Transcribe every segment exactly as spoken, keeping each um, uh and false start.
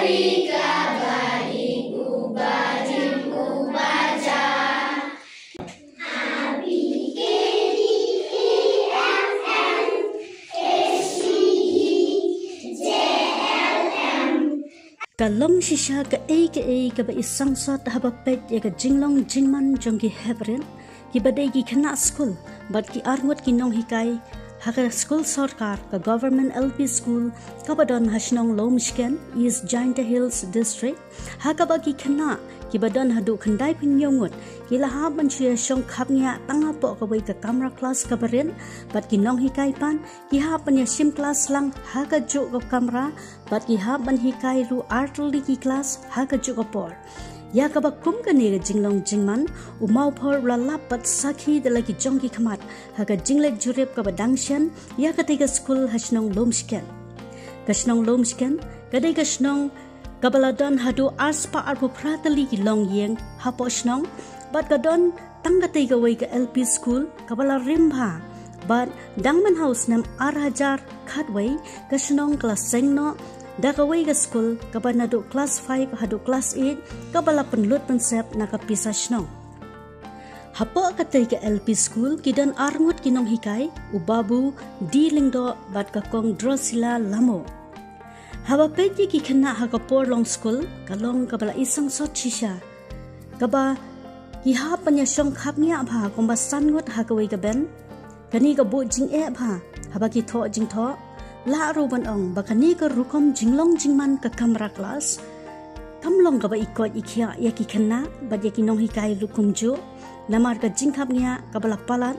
Ka long shisha kaei kaei kaba i sangsot haba peit ïa ka jinglong jingman jong ki heprit, kiba dei ki khynnah skul bad ki arngut ki nonghikai ha ka skul sorkar, ka Government L P School kaba don ha shnong Lumshken, East Jaintia Hills District, ha kaba ki khynnah kiba don haduh khyndai phew hynñiew ngut ki la hap ban shu ïa shong khapngiah tang hapoh kawei ka kamra klas kaba rit, bad ki nonghikai pat ki hap ban ïa shim klas lang ha kajuh ka kamra, bad ki hap ban hikai ruh ar tylli ki klas ha kajuh ka por. Ïa kaba kum kane ka jinglong jingman, u Mawphor u la lap bad sakhi da la ki jong ki khmat ha ka jingleit jurip kaba dang shen ïa katei ka skul ha shnong Lumshken. Ka shnong Lumshken ka dei ka shnong kaba la don haduh ar spah arphew phra tylli ki longïing hapoh shnong, bad ka don tang katei kawei ka L P school kaba la rim bha, bad dang mynha u snem ar hajar khatwei ka shnong ka la seng noh da kawei ka skul kaba naduh klas five haduh klas eight kaba la pynlut pynsep na ka pisa shnong. Hapoh katei ka L P school ki don arngut ki nonghikai, u Babu D Lyngdoh bad ka Kong Drusilla Lamo. Haba peit ïa ki khynnah ha ka por long skul, ka long kaba la i sangsot shisha, kaba ki hap ban ïa shong khapngiah bha kumba san ngut ha kawei ka bench. Kane ka buh jingeh bha haba ki thoh jingthoh. Lah ruh ban ong ba kane ka rukom jinglong jingman ka kamra klas kam long kaba i koit i khiah ïa ki khynnah bad ïa ki nonghikai ruh kumjuh, namar ka jingkhapngiah kaba la palat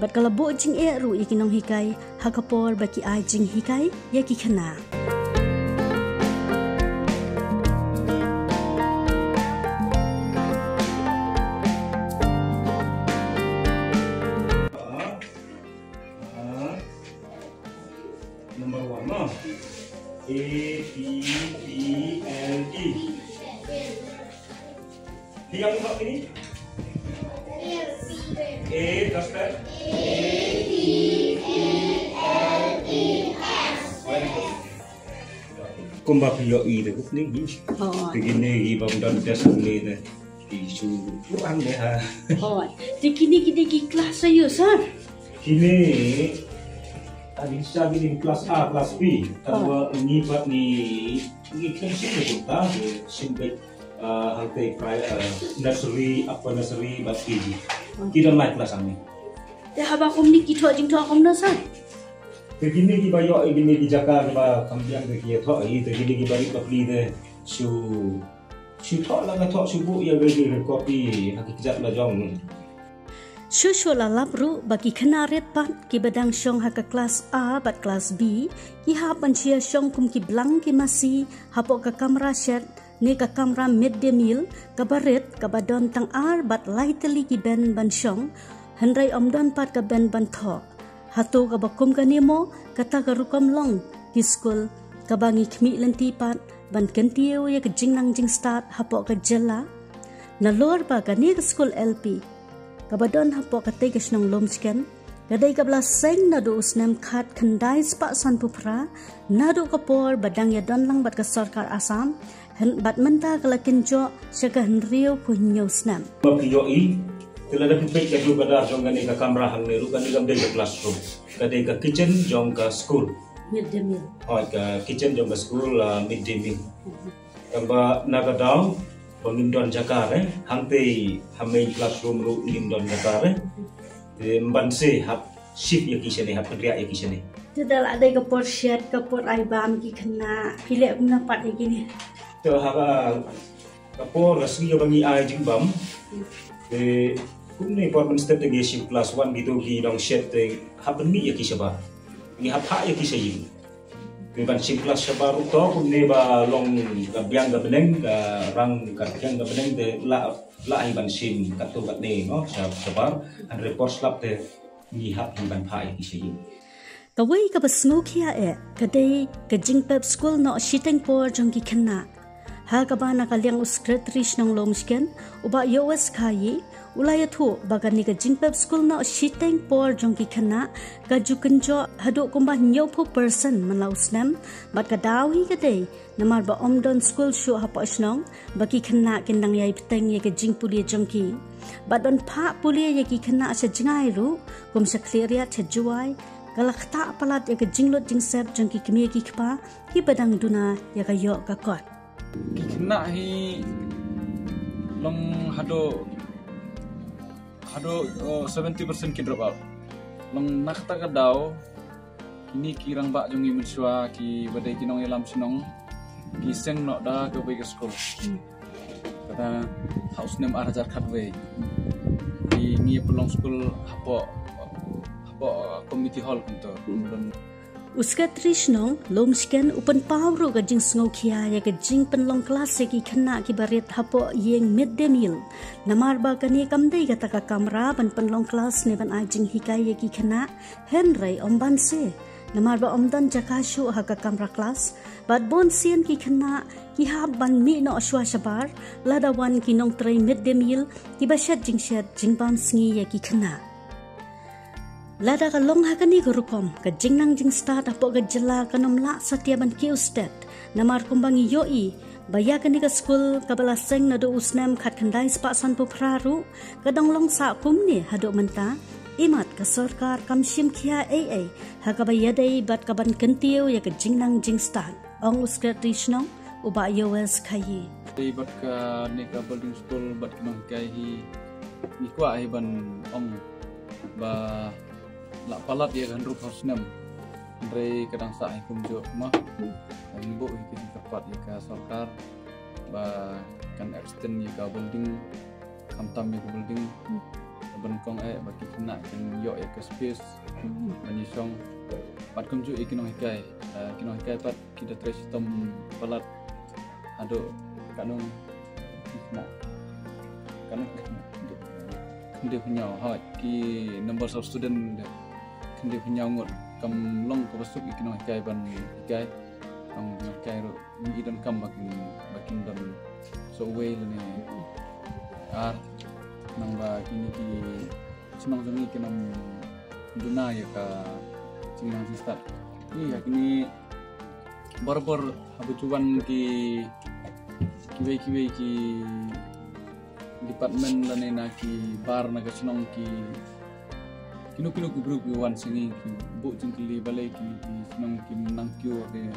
bad ka la buh jingeh ruh ïa ki nonghikai ha ka por ba ki ai jinghikai ïa ki khynnah. Number one, no? A, P, P, L, E. Tiga muka ini? A, terus kan? Very good. Kumba phi ïohi te kut ni gi. Oh. Te kine ki bym don test ni te. Ki shu kurang deh ha. Oh. Te kine kine ki klas aïu sir? Kine adi sa kine klas A, klas B. Tangba ngi pat ngi ngi khlem shim te kumta, shim te, ah, hangtei pri-, ah, nursery, upper nursery bad K G. Ki don lai klas hangne. Te haba kumne ki thoh jingthoh kumno sir? Te kine kiba ïoh ïa kine ki jaka kiba kham biang te ki ïathoh hi, te kine kiba rit ba pli te shu, shu thoh la ka thoh shu buh ïa ka, ka copy ha ki kjat la jong. Shuh shuh la lap ruh ba ki khynnah rit pat kiba dang shong ha ka klas A bad klas B ki hap ban shu ïa shong kum ki blang ki masi hapoh ka kamra shed ne ka kamra midday meal kaba rit kaba don tang ar bad lai tylli ki bench ban shong, hynrei ym don pat ka bench ban thoh. Hato kaba kum kane mo, kata ka rukom long ki skul kaba ngi khmih lynti pat ban kyntiew ïa ka jingnang jingstad hapoh ka jylla? Nalor ba kane ka skul L P kaba don hapoh katei ka shnong Lumshken ka dei kaba la seng naduh u snem khatkhyndai spah sanphew phra, naduh ka por ba dang ïadon lang bad ka sorkar Assam, hyn-, bad mynta ka la kynjoh sha ka hynriewphew hynñiew snem. Ba phi ïohi, te lada phi peit ka dei ka dar jong kane ka kamra hangne ruh, kane kam dei ka classroom. Ka dei ka kitchen jong ka school. Midday meal. Hooid, ka kitchen jong ka school, ah, midday meal. Tangba na ka daw ba ngim don jaka re, hangtei ha main classroom ruh ngim don jaka re. Te ym ban se hap shift ïa ki shane, hap pynriah ïa ki shane. Te da la dei ka por shet, ka por ai bam ki khynnah, phi leh kumno pat ïa kine? Te ha ka, ka por ka sngi ba ngi ai jingbam. Te kumne por mynstep te ngi shim klas one kito ki nong shet te hap pynmih ïa ki shabar. Ngi hap phah ïa ki sha ïing. Te ban shim klas shabar ruh to kumne ba long ka biang ka bneng, ka rang ka biang ka bneng te lah, lah hi ban shim katto katne, no, sha-, shabar. Hynrei por slap te ngi hap hi ban phah ïa ki sha ïing. Kawei kaba sngewkhia eh ka dei ka jingpep skul noh shiteng por jong ki khynnah. Ha kaba na ka liang u Secretary Shnong Lumshken, u Bah Yoes Khayi, u la ïathuh ba kane ka jingpep skul noh shiteng por jong ki khynnah ka ju kynjoh haduh kumba hynñiewphew percent man la u snem, bad ka daw hi ka dei namar ba ym don skul shuh hapoh shnong ba ki khynnah kin nang ïai bteng ïa ka jingpule jong ki. Bad ban phah pule ïa ki khynnah sha jngai ruh, kum sha Khliehriat, sha Jowai, ka la ktah palat ïa ka jinglut jingsep jong ki kmie ki kpa kiba dang duna ïa ka ïoh ka kot. Ki khynnah hi long haduh, haduh, oh, seventy percent ki drop out. Long na kata ka daw, kine ki rangbah jong ngi mynshuwa kiba dei ki nongïalam shnong, ki seng noh da kawei ka skul. Kata ha u snem ar hajar khatwei. Ki ngi pynlong skul hapoh, hapoh community hall kumto. Don U Secretary Shnong Lumshken u pynpaw ruh ka jingsngewkhia ïa ka jingpynlong klas ïa ki khynnah kiba rit hapoh ïing mid day meal. Namar ba kane kam dei kata ka kamra ban pynlong klas ne ban ai jinghikai ïa ki khynnah, hynrei ym banse. Namar ba ym don jaka shuh ha ka kamra klas, bad bun sien ki khynnah ki hap ban mih noh shuwa shabar lada wan ki nongtrei mid day meal kiba shet jingshet jingbam sngi ïa ki khynnah. Lada ka long ha kane ka rukom, ka jingnang jingstad hapoh ka jylla kan ym lah satia ban kiew stet. Namar kumba ngi ïohi ba ïa kane ka skul kaba la seng naduh u snem khatkhyndai spah sanphew phra ruh ka dang long sah kumne haduh mynta, imat ka sorkar kam shim khia ei ei ha kaba ïadei bad ka ban kyntiew ïa ka jingnang jingstad, ong u Secretary Shnong u Bah Yoes Khayi. Dei bad kane ka building skul bad ki nonghikai hi, ngi kwah hi ban ong ba la palat ïa ka hynriewphew snem, hynrei ka dang sah hi kumjuh ma. Ngi buh hi ka jingkyrpad ïa ka sorkar ba kan extend ïa ka building, khamtam ïa ka building, ba nyngkong eh ba ki khynnah kin ïoh ïa ka space ban ïashong. Bad kumjuh ïa ki nonghikai, eh, ki nonghikai pat ki da trei shitom palat haduh katno, katno, khyndiaphew hynñiew, hooid, ki numbers of student khyndiaphew hynñiew ngut. Kam long kaba suk ïa ki nonghikai ban hikai. Ong nonghikai ruh ngi i donkam ba kin, ba kin don sawei lane ar, nang ba kine ki shnong jong ngi kin ym duna ïa ka jingnang jingstad. Ïa kine barabor haba ju wan ki, kiwei kiwei ki department lane na ki bar na ka shnong, ki kino kino ki group ki wan sha ngi, ki buh jingkylli balei ki, ki shnong kim nang kiew ki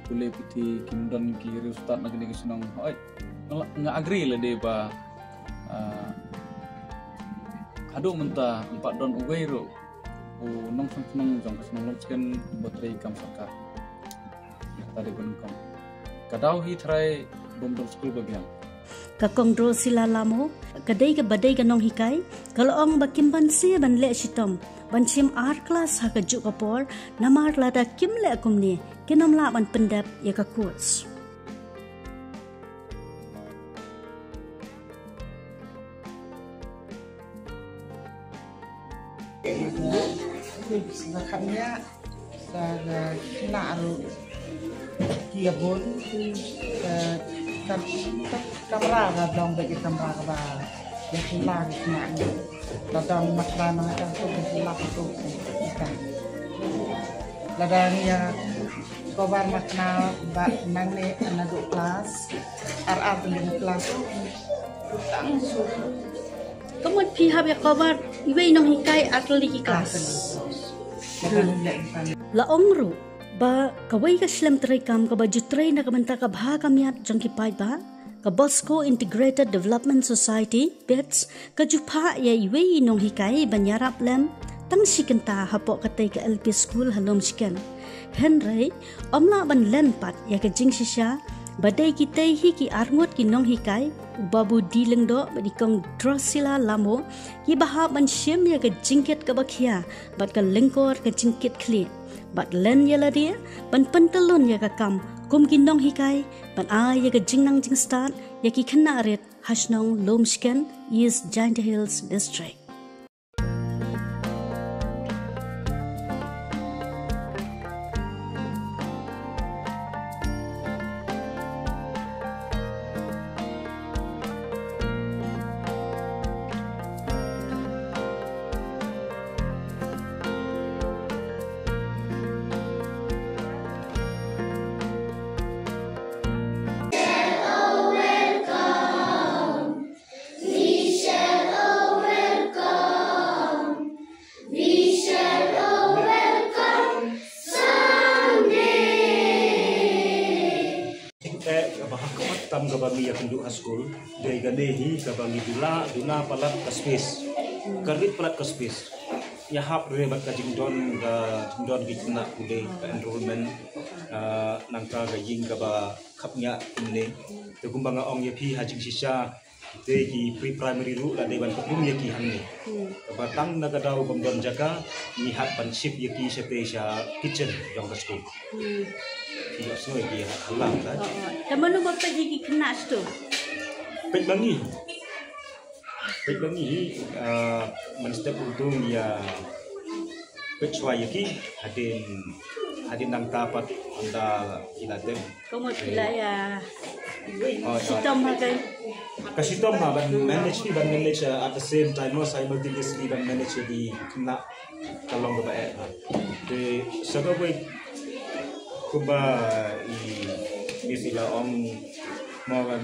pule puthi, kim don ki riewstad na kine ki shnong. Hooid, nga, nga agree lade ba, ah, haduh mynta ym pat don uwei ruh u nongshong shnong jong ka shnong Lumshken ba trei kam sorkar. Ïa kata dei ba nyngkong. Ka daw hi tharai bym don skul ba biang. Ka Kong Drusilla Lamo, ka dei kaba dei ka nonghikai, ka la ong ba kim banse ban leh shitom ban shim ar klas ha kajuh ka por, namar lada kim leh kumne kin ym lah ban pyndep ïa ka course. Nga kham ïa sa, sa khynnah ruh ki ïa bun, sa kam, kamra ka dong ba ki kamra kaba ïa khynnah, ki khynnah ruh. La dong makra na ka tu ki la ka tu ka. La dang ïa cover makna ba nangne naduh klas ar, ar tylli ki klas. Tang su. Ka mut phi hap ïa cover iwei i nonghikai ar tylli ki klas. La ong ruh ba kawei ka shlem treikam kaba ju trei na ka bynta ka bha ka miat jong ki paidbah, ka Bosco Integrated Development Society, BIDS, ka ju phah ïa iwei i nonghikai ban ïarap lem tang shi kynta hapoh katei ka L P school ha Lumshken. Hynrei ym lah ban len pat ïa ka jingshisha ba dei kitei hi ki arngut ki nonghikai, u Babu D Lyngdoh bad i Kong Drusilla Lamo, kiba hap ban shim ïa ka jingkit kaba khia bad ka lyngkor ka jingkit khlieh. Bad len ïa lade ban pyntyllun ïa ka kam kum ki nonghikai ban ai ïa ka jingnang jingstad ïa ki khynnah rit ha shnong Lumshken, East Jaintia Hills District. Ba ha khmat tam kaba ngi ïakynduh ha skul, dei kane hi kaba ngi duna, duna palat ka space. Ka rit palat ka space. Ïahap re bad ka jingdon, ka jingdon ki khynnah pule, ka enrollment, ah, nangta ka ïing kaba khapngiah kumne. Te kumba nga ong ïa phi ha jingshisha, te ki pre-primary ruh la dei ban pynrung ïa ki hangne. Kaba tang na ka daw bym don jaka, ngi hap ban shift ïa ki shatei sha kitchen jong ka skul. Ki ïohsngew ïa ki ha khlam ka. Te mano ba peit ïa ki khynnah shatu? Peit ma ngi. Peit ma ngi, ah, mynstep u dung ïa peit shuwa ïa ki, hadien, hadien nangta pat ynda ki la dep. Ka mut phi la ïa shitom ha ka. Ka shitom ha ban manage, phi ban manage, uh, at the same time, no, simultaneously ban manage ïa ki khynnah ka long kaba eh. Te sa kawei kumba i Miss i la ong, mo, kan,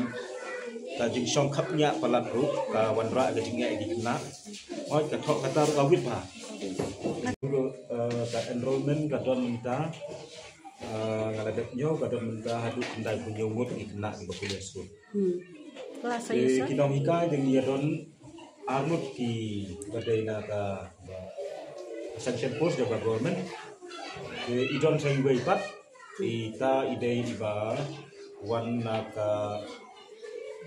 ka jingshong khapngiah palat ruh ka wanrah ka jingeh ïa ki khynnah. Hooid, ka thoh kata ruh ka wit bha. Uh, ka enrollment ka don mynta. Ah, nga la dep ñiew, ka don mynta haduh khyndai phew hynñiew ngut ki khynnah kiba pule skul. Hmm. Klas. Te ki nonghikai dang ïa don ar ngut kiba dei na ka, ka sanction post jong ka government. Te i don sa iwei pat, ita i dei iba wan na ka,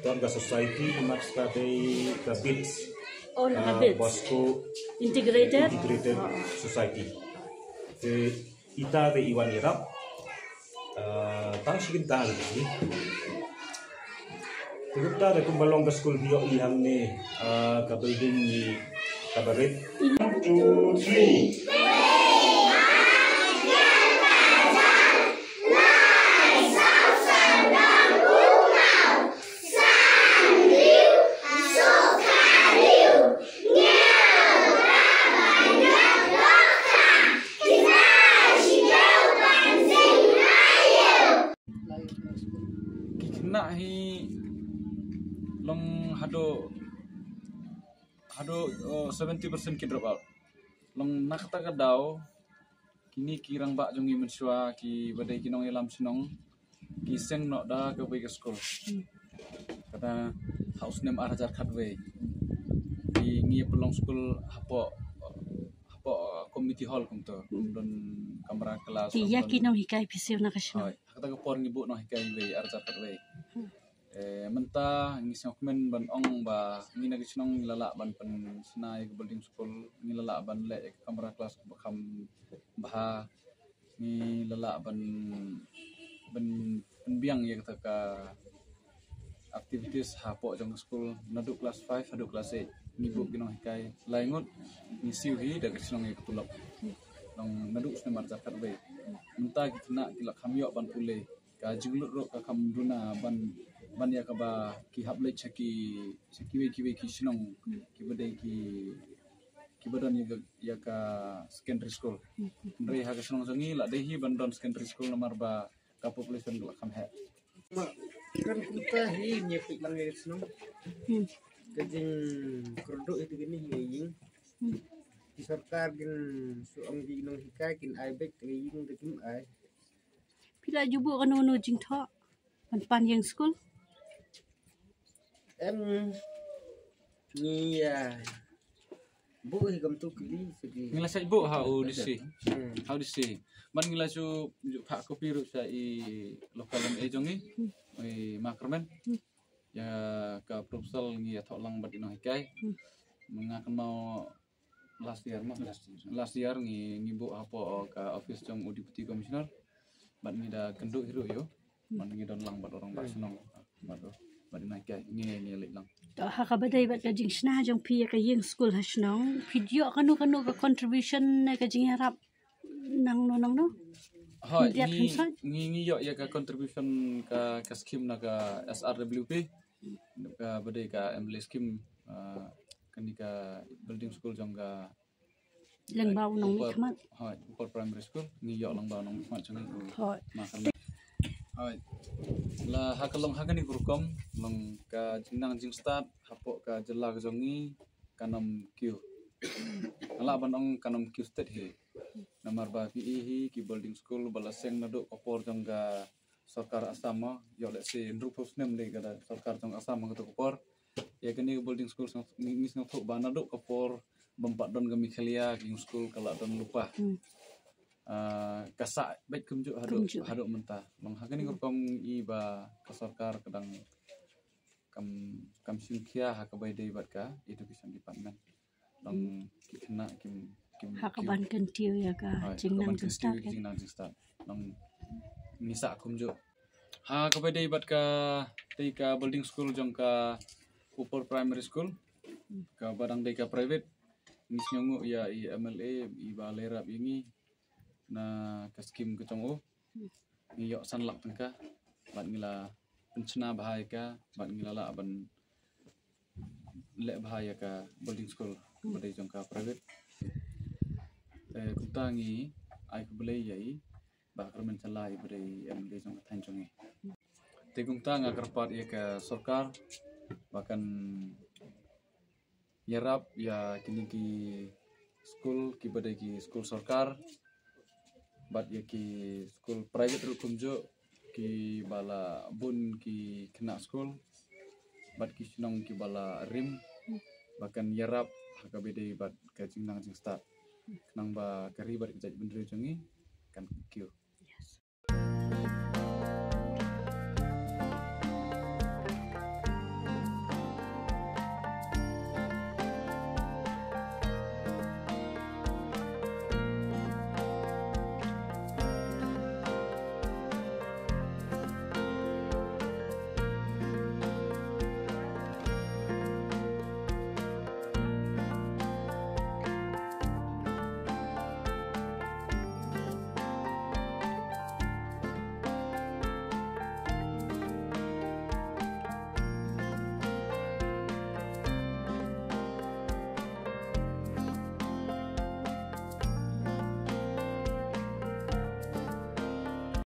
don ka society, ka mat ka dei ka BIDS. Oh, na ka BIDS. Bosco Integrated? Integrated Society. Te ita te i wan ïarap. Ah, tang shi kynta lagi. Te kumta te kumba long ka skul phi ïohi hangne, ah, ka building hi kaba rit. One, two, three. Ki khynnah hi long haduh, haduh, oh, seventy percent ki drop out. Long na kata ka daw, kine ki rangbah jong ngi mynshuwa kiba dei ki nongïalam shnong ki seng noh da kawei ka skul. Kata ha u snem ar hajar khatwei. Ki ngi pynlong skul hapoh, hapoh community hall kumto. Don kamra klas. Ki ïa ki nonghikai phi siew na ka shnong. Hooid, ha kata ka por ngi buh nonghikai wei ar hajar khatwei. Eh, mynta ngi sngewkmen ban ong ba ngi na ka shnong ngi la lah ban pynshna ïa ka building school, ngi la lah ban leh ïa ka kamra klas kaba kham bha, ngi la lah ban, ban pynbiang ïa kata ka activities hapoh jong ka skul, naduh klas five haduh klas eight ngi buh ki nonghikai lai ngut, ngi siew hi da ka shnong ïa ka tulop. Nong naduh snem ar hajar khatwei. Mynta ki khynnah ki la kham ïoh ban pule. Ka jinglut ruh ka kham duna ban, ban ïa kaba ki hap leit sha ki, sha kiwei kiwei ki shnong kiba dei ki, kiba don ïa ka, ïa ka secondary school. Hynrei ha ka shnong jong ngi la dei hi ban don secondary school namar ba ka population ruh la kham heh. Ma, kan kumta hi ngi peit lang ïa ka shnong. Ka jingkyrduh ïa kine hi ïing. Ki sorkar kin shu ong ki nonghikai kin ai beit ka ïing te kim ai. Phi la ju buh kano kano jingthoh ban pan ïing skul? Em, ngi, ah, buh hi kam tu kili segi. Ngi la sait buh ha u D C. Hmm. Ha u D C. Man ngi la ju, ju phah copy ruh sha i local M A jong ngi. I Mark Herman. Ïa ka proposal ngi ïathoh lang bad i nonghikai. Nga kynmaw last year mo. Last year. Last year ngi, ngi buh hapoh ka office jong u Deputy Commissioner. Bad ngi da kynduh hi ruh ïa u. Bad ngi don lang bad u rangbah shnong. Bad u, bad i nonghikai ngi, ngi leit lang. To ha kaba dei bad ka jingshna jong phi ïa ka ïing skul ha shnong, phi ïoh kano kano ka contribution ne ka jingïarap nangno nangno? Hooid, ngi, ngi, ngi ïoh ïa ka contribution ka, ka scheme na ka S R W P. Kaba dei ka M L A scheme, ah, kane ka building school jong ka Lyngba u Nongmihkhmat. Hooid, Upper Primary School, ngi ïoh lyngba u Nongmihkhmat jong ngi. Hooid. Hooid. La ha ka long ha kane ka rukom, long ka jingnang jingstad hapoh ka jylla ka jong ngi kan ym kiew. Nga lah ban ong kan ym kiew stet hi. Namar ba phi i hi ki building school ba la seng naduh ka por jong ka sorkar Assam mo, ïoh lehse hynriewphew snem dei ka da sorkar jong Assam ha kato ka por. Ïa kane ka boarding school ngi sngewthuh ba naduh ka por bym pat don ka Meghalaya, ka ïing skul ka la don lypa. Ah, ka sah beit kumjuh haduh, kumjuh haduh mynta. Long ha kane ka rukom i ba ka sorkar ka dang kam, kam shim khia ha kaba ïadei bad ka education department. Long ki khynnah kim, kim, ha ka ban kyntiew ïa ka jingnang jingstad. Long ngi sah kumjuh ha kaba ïadei bad ka, tei ka boarding school jong ka Upper Primary School, kaba dang dei ka private. Ngi sngewnguh ïa i M L A i ba la ïarap ïa ngi na ka skim ka jong u. Ngi ïoh san lak tyngka bad ngi la pynchna bha ïa ka bad ngi la lah ban leh bha ïa ka boarding school ba dei jong ka private. Te kumta ngi ai khublei ïa i Bah Kyrmen Shylla i ba dei M L A jong ka thaiñ jong ngi. Te kumta nga kyrpad ïa ka sorkar ba kan ïarap ïa kine ki skul kiba dei ki skul sorkar bad ïa ki skul private ruh kumjuh, kiba la bun ki khynnah skul bad ki shnong kiba la rim, ba kan ïarap ha kaba ïadei bad ka jingnang jingstad khnang ba ka ri bad ka jaitbynriew jong ngi kan kiew.